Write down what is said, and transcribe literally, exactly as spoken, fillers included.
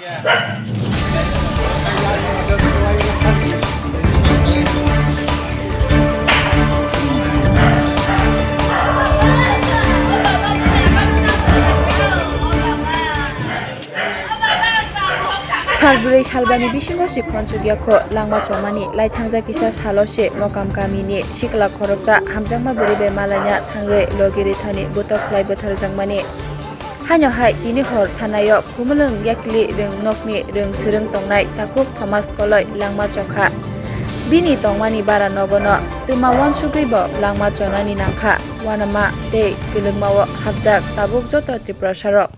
Sal bwrwi sal bani bisingo si khonchuk ya kho langma chomani. Laithangja kisa salo se Mokam kamini sikla khoroksa hamjakma bwrwi bai malaina thangwi logi rithani butok khlai bwtharjakmani. Haino hai tini hor thanaio khumulwng yakli rwng nokni rwng swrwng tongnai takhuk Thomas Koloi langma chokha. Bini tongmani bara nogono twma uansugwi bo langma chonani nangkha. Uanama tei kwlwngmao hapjak tabuk joto Tiprasarok.